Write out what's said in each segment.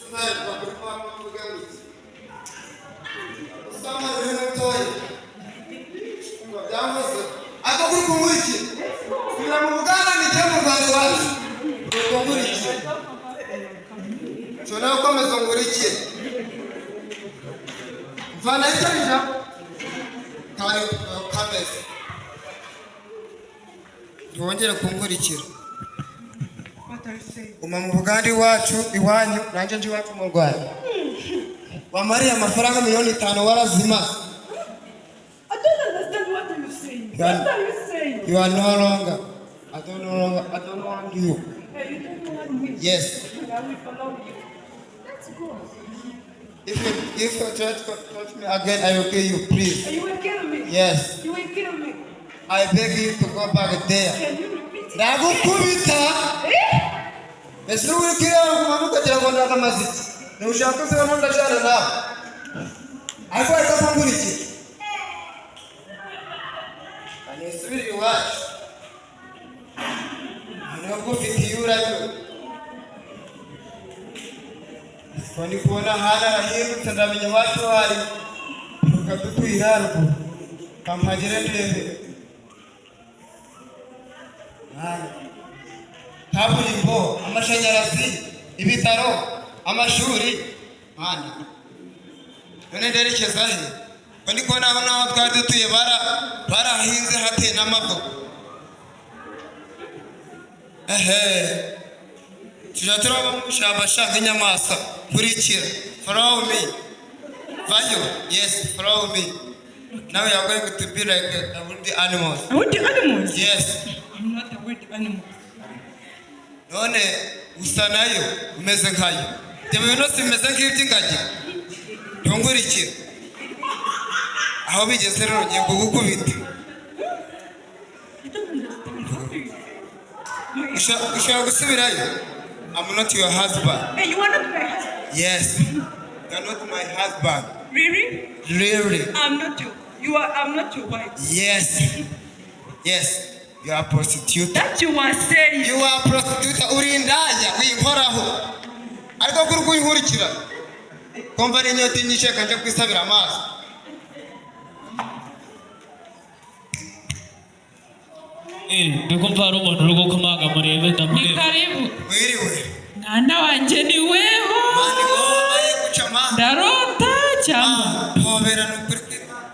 Tuzarirwa kuri mama mvuge ngo iki? Usanga uri mutoya. Ngo byavuze. Ariko kuri kunkurikira. Subira mu Buganda, nijye mu Rwanda iwacu. Uri kunkurikira. Ushobora gukomeza nkurikire. Mvana icyo ijambo. Kari kameze. Ntiwongere kunkurikira. What are you saying? Guma mu Buganda iwacu, iwanyu, nanjye nje iwacu mu Rwanda. Wamariye amafaranga 5 miliyoni warazimaze. I don't understand what are you saying. What are you saying? You are no longer, I don't no longer, I don't want you. Hey, you don't want me. Yes. I will follow you. Let's go. If you try to touch me again, I will kill you, please. You will kill me. Yes. You will kill me. I beg you to go back there. Can you repeat it? Ndagukubita. Eh? Ese uri kireba ngo ukagira ngo ndakamaze iki? Ntushaka se noneho ndajana nawe. Ariko reka nkurikire. Nisubire iwacu. Noneho ufite iyo uranyura. Siko ndi kubona hano arahindutse, ndamenya iwacu hari. Tuka dutuye haruguru. Kampagere ndebe. Hano. Kaburimbo, amashanyarazi, ibitaro, amashuri. Mana. None nderekeza he? Ko ndi kubona aho naho twari dutuye barahinze, hateye n'amavoka. Ehe. Tujya turaba mu ishyamba ashaka inyamaswa. Nkurikira. Follow me. Vayo. Yes, follow me. Now you are going to be like the wild animals. With the animals? Yes. I'm not a wild animal. None usa nayo, umeze nkayo. Ibyo bintu byose bimeze nk'iby'ingagi. Ntungurikire. Aho bigeze rero ngiye kugukubita. You don't understand. What do you say? Ushobora gusubirayo. I'm not your husband. Hey, you are not my husband. Yes. You are not my husband. Really? Really? I'm not your. You are. I'm not your wife. Yes. You are a prostitute. That you are saying. You are a prostitute. Uri indaya, winkoraho. Ariko kuri kuyinkurikira. Kumva ari inyota inyishe, kanje kwisabira amazi. Ndikumva hari umuntu uri gukomanga, murebe Ni ndamureba. karibu. Mwiriwe. Mwana wanjye, ni weho? Mani wowe aye gucama. Ndarota cyangwa? Ah, hobera ni ukuri kw'Imana.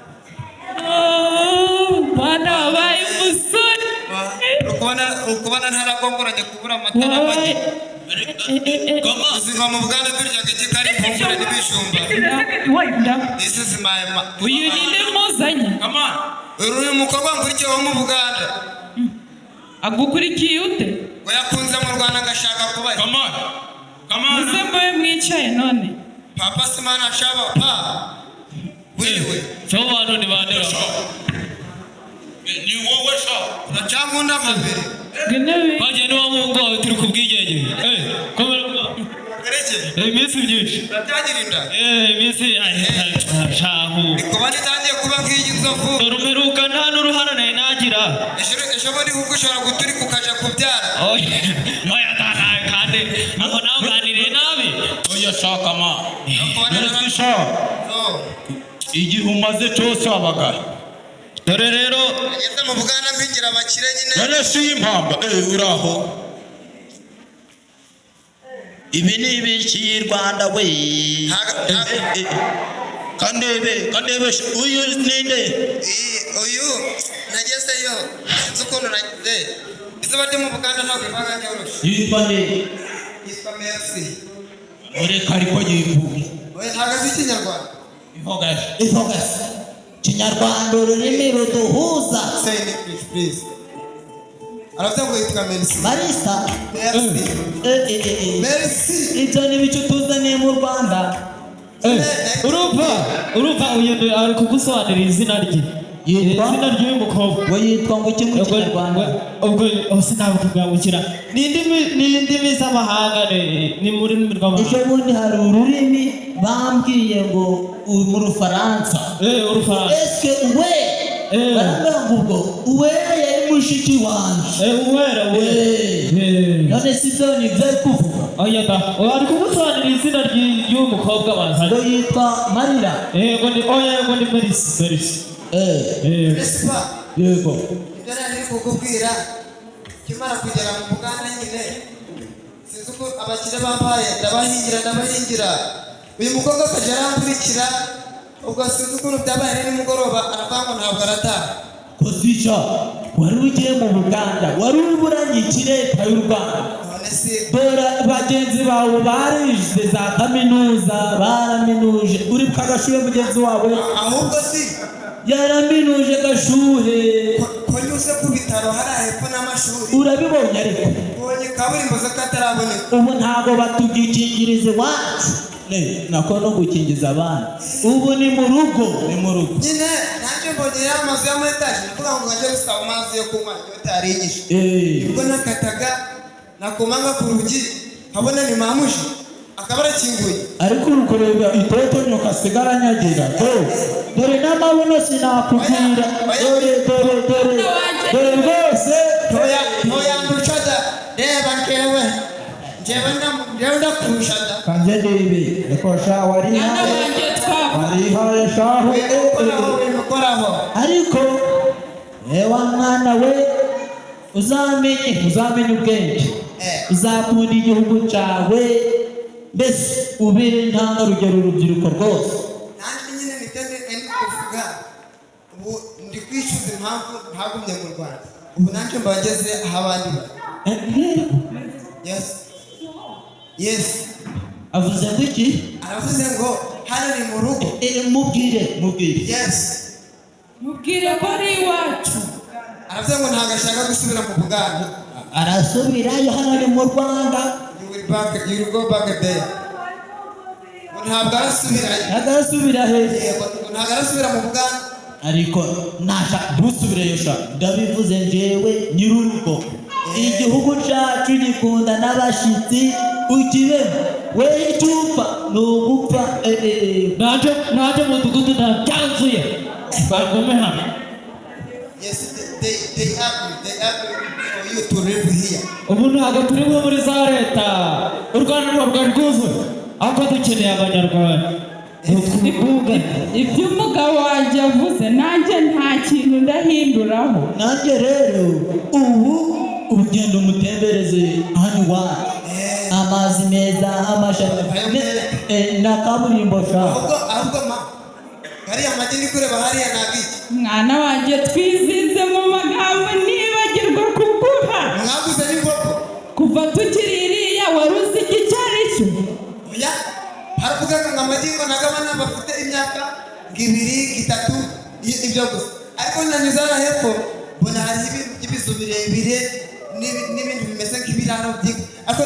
Oh, mwana wabaye umusore. Uri kubona ntaragongoranye kubura amata n'amagi. Uziva mu Buganda turyaga igikari, impungure n'ibijumba. This is the second wife. This is my Uyu ni nde muzanye? Uri mukobwa nkurikiye wo mu Buganda. Agukurikiye ute? Ngo yakunze mu Rwanda, agashaka kubayo. Muze mube mwicaye none. Papa Simana shaba pa. Wiriwe. So bantu ni bande? Ni wowe sha. Uracankunda nka mbere. Ngo intebe. Bagiye niwa mungu wawe, turi ku bwigenge. Komera bwa. Gereke. Iminsi myinshi. Uracyagira inda. Iminsi shahu. Ndi kubona itangiye kuba nk'iyi nzovu. Dore umperuka nta n'uruhara nari nagira. Ejo ejo bundi kuko ushobora guturika ukaja kubyara. Oya oya, kandi aho nawe uganiriye nabi. Oya sha kama. Kubona None sha. No. Igihe umaze cyose wabaga. Dore rero. Ageze mu Buganda mpingira abakire nyine. None si impamba uraho. Ibi ni ibiki Rwanda we? Kandebe kandebe uyu ninde? Uyu nagezeyo sinzi ukuntu nagize izuba ryo mu Buganda, ntabwo ribaga ryoroshye. Yitwa nde? Yitwa Merci. Ureka ariko yivuge. Oya, ntabwo azi ikinyarwanda. Ivuga. Ivuga Kinyarwanda, ururimi ruduhuza. Say in English, please. Aravuga ngo yitwa Merci. Marisa. Merci. Eh, eh, eh, eh. Merci. Ibyo ni ibice tuzaniye mu Rwanda. Urumva uyu ari kugusobanurira izina rye. Yitwa? Izina ry'uyu mukobwa. We yitwa ngo iki mu Kinyarwanda? Ubwo sinabikubwira, ni indimi z'amahanga, ni mu rurimi Ejo rw'amahanga. Bundi hari ururimi bambwiye ngo mu Rufaransa. Urufaransa. Eske we Eh. barambwira ngo ubwo uwera yari Mushiki wanje. Uwera we. None si byo, ni byo ari kuvuga? Oya da, ari kugusobanurira izina ry'uyu mukobwa bazanye. Ngo yitwa Marira? Yego, ni, oya, yego, ni Merisi, Merisi. Principal. Yego. Ibyo nari ndi kukubwira, nkimara kugera mu Buganda nyine, sinzi uko abakire bampaye, ndabahingira, ndabahingira, uyu mukobwa akajya arankurikira. Ubwo sinzi ukuntu byabaye, nimugoroba aravuga ngo ntabwo arataha. Kosica wari ugiye mu Buganda, wari uburanye iki leta y'u Rwanda? None si Dore bagenzi bawe barize za kaminuza, baraminuje. Uri Kagashuhe mugenzi wawe? Ahubwo si Yaraminuje Gashuhe. Ko nyuze ku bitaro hariya hepfo n'amashuri? Urabibonye ariko? Mbonye kaburimbo z'akataraboneka. Ubu ntabwo batugikingiriza iwacu. Ne, nako no gukingiza abana, ubu ni mu rugo, ni mu rugo. Nyine nanjye mbonye ya mazu y'ama etaje, ndavuga ngo ngajye gusaba amazi yo kunywa, inyota yarinyishe. Ubwo nakataga nakomanga ku rugi, nkabona ni mamuji akaba arakinguye. Ariko uri kureba itoto nyoka asigara anyagira. Dore n'amabuno, sinakubwira. Dore, dore, dore, dore rwose. Ntoya ntoyandusha da, reba njyewe, njyewe ndakurusha da. Kanjye ndebe reko sha. Mwana Warihaye. wanjye twavuga. Warihaye shahu. Wikoraho, wikoraho. Ariko ewa mwana we, uzamenye, uzamenye ubwenge, uzakunda igihugu cyawe, mbese ubere intangarugero urubyiruko rwose. Nanjye nyine nibyo ndi kuvuga. Ubu ndi kwicuza impamvu ntagumye mu Rwanda. Ubu nanjye mba ngeze aho abandi bari. Yes. Avuze ngo iki? Aravuze ngo hano ni mu rugo. Mubwire, mubwire. Yes. Mubwire ko ari iwacu. Aravuze ngo ntabwo ashaka gusubira mu Buganda. Arasubirayo? Hano ni mu Rwanda. You will back, you will go back there. Ngo ntabwo arasubirayo. Agasubira he? Yego, ngo ntabwo arasubira mu Buganda. Ariko nasha ntusubireyo sha, ndabivuze njyewe nyir'urugo. Igihugu cyacu gikunda n'abashyitsi, ukibemo we icyupfa ni ugupfa. Naje mu mudugudu ndabyanzuye, bagume hano. Yes, they agree for you to live here. Ubu ntabwo turi nko muri za leta, u Rwanda ntabwo rwari rwuzuye, ahubwo dukeneye Abanyarwanda. Ibyo umugabo wanjye avuze, nanjye nta kintu ndahinduraho. Nanjye rero ubu ugenda umutembereze hano iwacu, amazi meza, amashanyarazi na kaburimbo sha. Ahubwo ma, hariya amagi ndi kureba hariya ni abiki? Mwana wanjye, twizinze mu magambo nibagirwa kuguha. Mwaguze n'inkoko? Kuva tukiri iriya, wari uzi icyo ari cyo? Oya, haravugaga ngo amagi ngo nagabana bafite imyaka ngo 2, ngo 3, ibyo gusa. Ariko nanyuze hano hepfo mbona hariho ibintu by'ibizu birebire n'ibintu bimeze nk'ibiraro by'inka, ariko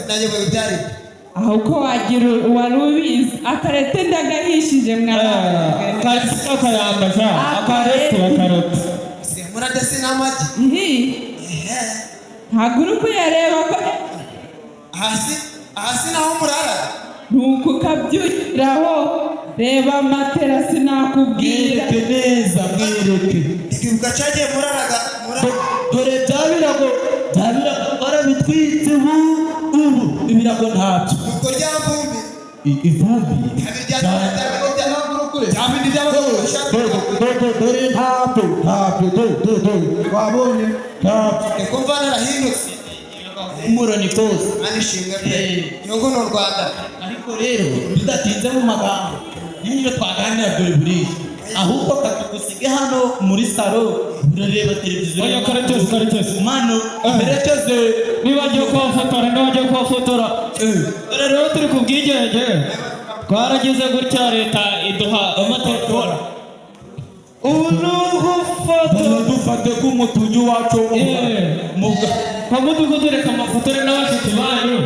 nayobewe ibyo ari byo. Aho ko wagira wari ubizi, akarete ndagahishije mwana wanjye. Karisi akayamba sha, akarete, akarete. Murarya se n'amagi? Nti Ehe. Ntabwo uri kuyareba ko Hasi hasi naho murara? Nuko ukabyukiraho, reba matera, sinakubwira. Mwereke neza, mwereke. Ikibuga cyagiye muraraga murara. Dore bya birago, bya birago barabitwitse. Ubu ubu ibirago ntabyo. Ubwo rya vumbi? Ivumbi. Kabiri bya bindi by'abagabo bashaka. Dore ntabyo, ntabyo, dore, dore, dore, wabonye ntabyo. Ndi kumva narahindutse. Umuro ni kose. Mana ishimwe pe, igihugu ni u Rwanda. Ariko rero bidatinze mu magambo n'ibyo twaganira, dore buriya ahubwo katugusige hano muri salo, urareba televiziyo. Oya, Karekezi, Karekezi. Mano merekeze. Nibagiwe kubafotora, nibagiwe kubafotora. Dore rero turi ku bwigenge, twaragize gutya leta iduha amatelefone, ubu ni ugufotora. Dufate k'umutunyi wacu. Kwa mudugudu, reka amafotore n'abashyitsi banyu.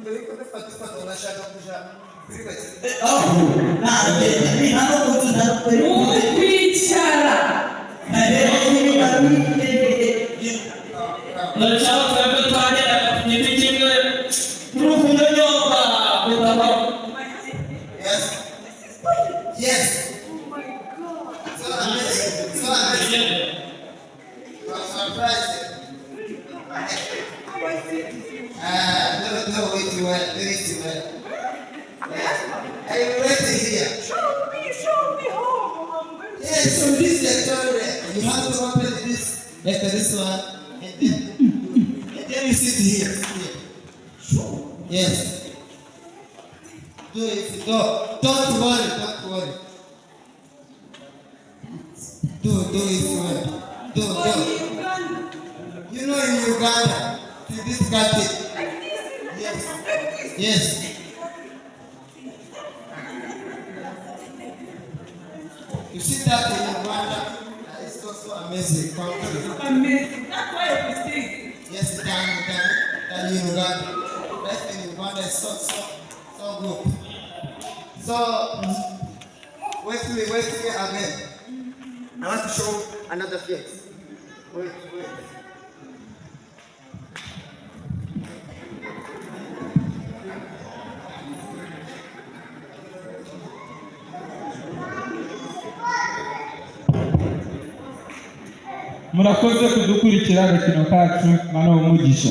Mbere yuko dufata ifoto, ndashaka kuja kuri gake. Aho nanjye ni hano mu nzu ntabwo. Ukwicara. Ndashaka twebwe twageraga ku giti kimwe turi kunyonyomba butaka. Yes. So amazing. Do it well. Do it well. Yes. I will wait here. Show me home. I'm going to Yes, so this is the toilet. You have to open this, like this one, and then you sit here. Here. Yes. Do it. Do. Don't worry. Don't worry. Do it well. Do Go do. in Uganda. You know in Uganda, to this country. Like this. Yes. Like this. Yes. You see that in Uganda, it's also amazing country. Amazing. That's why I was saying. Yes, than in Uganda. Life in Uganda is so, so, so good. So, wait me again. I want to show another face. Wait, wait. Murakoze kudukurikira agakino kacu. Mana umugisha.